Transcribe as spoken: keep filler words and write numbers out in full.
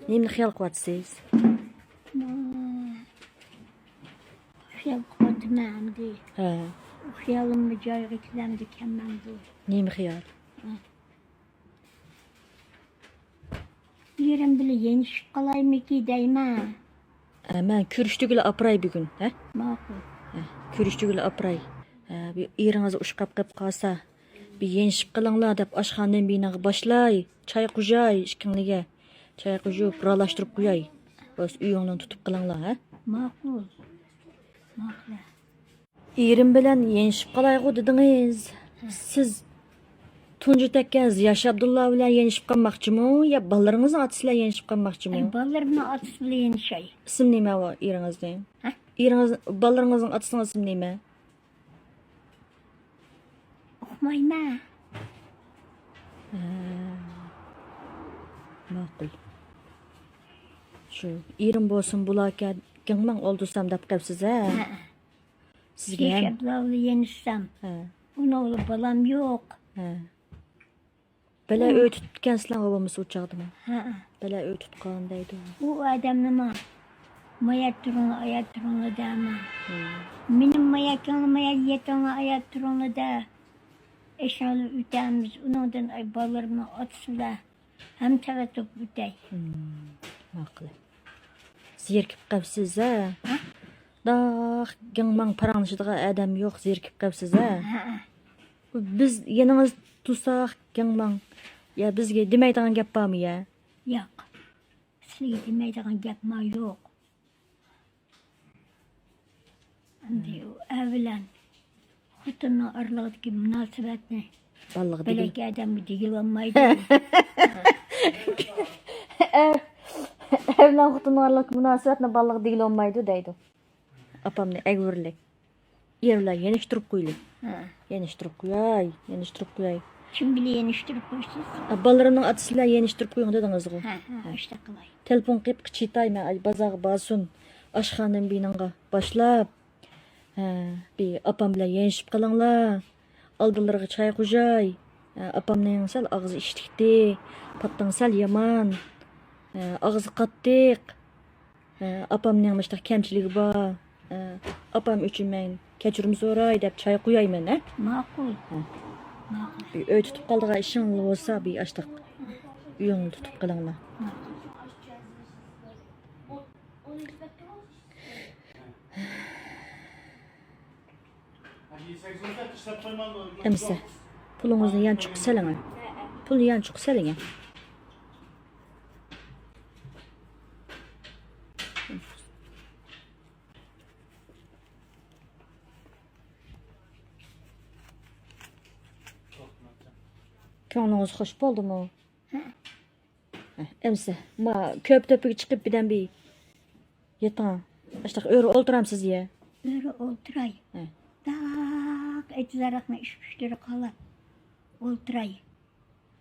نېمىنى خىيال قىلىۋاتىسىز؟ خىيال قىلىۋاتىمەن ئەمدى. ھە. خىيالىممۇ جايىغا كېلەمدىكەن مەندۇ. نېمە خىيال؟ ھە. ئېرىم بىلەن يېنىشىپ قالايمىكى دەيمەن. ھە، مەن كۆرۈشتۈگىلا ئاپىراي بۈگۈن، ھە؟ ماقۇل. ھە، كۆرۈشتۈگىلا ئاپىراي. ھە، بىر ئېرىڭىز ئۇشقاپ قېلىپ قالسا، بىر يېنىشىپ قېلىڭلار دەپ ئاشخانىدىن بىناغا باشلاي، چاي قۇژاي ئىككىڭلىگە. چاي قۇژۇپ، راۋاشتۇرۇپ قوياي. بولسا ئۆيۈڭلارنى تۇتۇپ قېلىڭلار، ھە؟ ماقۇل. ماقۇل. ئېرىم بىلەن يېنىشىپ قالايغۇ دېدىڭىز. سىز تۇنجى تەككەن زىياش ئابدۇللا بىلەن يېنىشىپ قالماقچىمۇ يا بالىلىرىڭىزنىڭ ئاتىسى بىلەن يېنىشىپ قالماقچىمۇ؟ ئەي، بالىلىرىمنىڭ ئاتىسى بىلەن يېنىشاي. ئىسمى نېمە ئۇ ئېرىڭىزنىڭ؟ ھە؟ ئېرىڭىز، بالىلىرىڭىزنىڭ ئاتىسىنىڭ ئىسمى نېمە؟ ئۇقمايمەن. ھە، ماقۇل. شۇ ئېرىم بولسۇن بۇلاركەن، گىڭماڭ ئولتۇرسام دەپ قېلىپسىز ھە؟ ھە. سىزگە ھەم شەپلەۋلى يېنىشسام. ھە. ئۇنىڭ بالام يوق. ھە. بەلە ئۇ ئۆي تۇتقانسىلەر بولمىسا ئۇ چاغدىمۇ؟ ھە. بەلە ئۆي تۇتقان دەيدۇ. ئۇ ئادەمنىمۇ مايا تۇرۇڭلار، ئايا تۇرۇڭلار دەمە. ھە. مېنىڭ مايا كۆڭلۈم مايا يېتىڭلار، ئايا تۇرۇڭلار دە. ئېشىڭلار ئۆتەمىز. ئۇنىڭدىن ئاي بالىلىرىمنىڭ ئاتىسىلەر. ھەم تەۋەتۇپ ئۆتەي. ماقۇل. زېرىكىپ قاپسىز ھە؟ ھە؟ داق گىڭماڭ پاراڭلىشىدىغان ئادەم يوق، زېرىكىپ قاپسىز ھە؟ ھە. بىز يېنىڭىز تۇرساق گىڭماڭ. يا بىزگە دېمەيدىغان گەپ بارمۇ يا؟ ياق. سىزگە دېمەيدىغان گەپمۇ يوق. ئەمدى ئەر بىلەن خوتۇننىڭ ئارىلىقىدىكى مۇناسىۋەتنى بالىلىق دېگىلى بۆلەك ئادەمگە دېگىلى بولمايدۇ. ئەر، ئەر بىلەن خوتۇننىڭ ئارىلىقىدىكى مۇناسىۋەتنى بالىلىق دېگىلى بولمايدۇ دەيدۇ. ئاپامنى ئەگىۋېرىلى. ئېرى بىلەن يېنىشتۇرۇپ قويىلى. ھە. يېنىشتۇرۇپ قوياي، يېنىشتۇرۇپ قوياي. كىم بىلەن يېنىشتۇرۇپ قويىسىز؟ ئا، بالىلىرىمنىڭ ئاتىسى بىلەن يېنىشتۇرۇپ قويۇڭ دېدىڭىزغۇ. ھە، ھە، ھە. ئاشۇنداق قىلاي. تېلېفون قىلىپ قىچىيتاي مەن، ئاي، بازارغا بارسۇن. ئاشخانىدىن بىنىڭغا باشلاپ. ھە، بىر ئاپام بىلەن يېنىشىپ قېلىڭلار. ئالدىلىرىغا چاي قۇژاي. ھە، ئاپامنىڭ سەل ئاغزى ئىشتىكتى. پاتىڭ سەل يامان. ھە، ئاغزى قاتتىق. ھە، ئاپامنىڭ مۇشۇنداق كەمچىلىكى بار. ھە، ئاپام ئۈچۈن مەن كەچۈرۈم سوراي دەپ چاي قۇيايمەن، ھە؟ ماقۇل. ھە. ماقۇل. بىر ئۆي تۇتۇپ قالىدىغان ئىشىڭلار بولسا، بىر ئاشتاق ئۆيۈڭنى تۇتۇپ قېلىڭلار. ماقۇل. ئەمىسە، پۇلىڭىزنى يانچۇققا سېلىڭە. پۇلنى يانچۇققا سېلىڭە. كۆڭلىڭىز خوش بولدىمۇ؟ ھە. ھە، ئەمىسە، ما كۆپ تۆپىگە چىقىپ بىردەم بىر يېتىڭ. ئاشتاق ئۆرە ئولتۇرامسىز يە؟ ئۆرە ئولتۇراي. ھە. داق ئېتىزارلىقنى ئىش پىشتۇرۇپ قالاپ ئولتۇراي.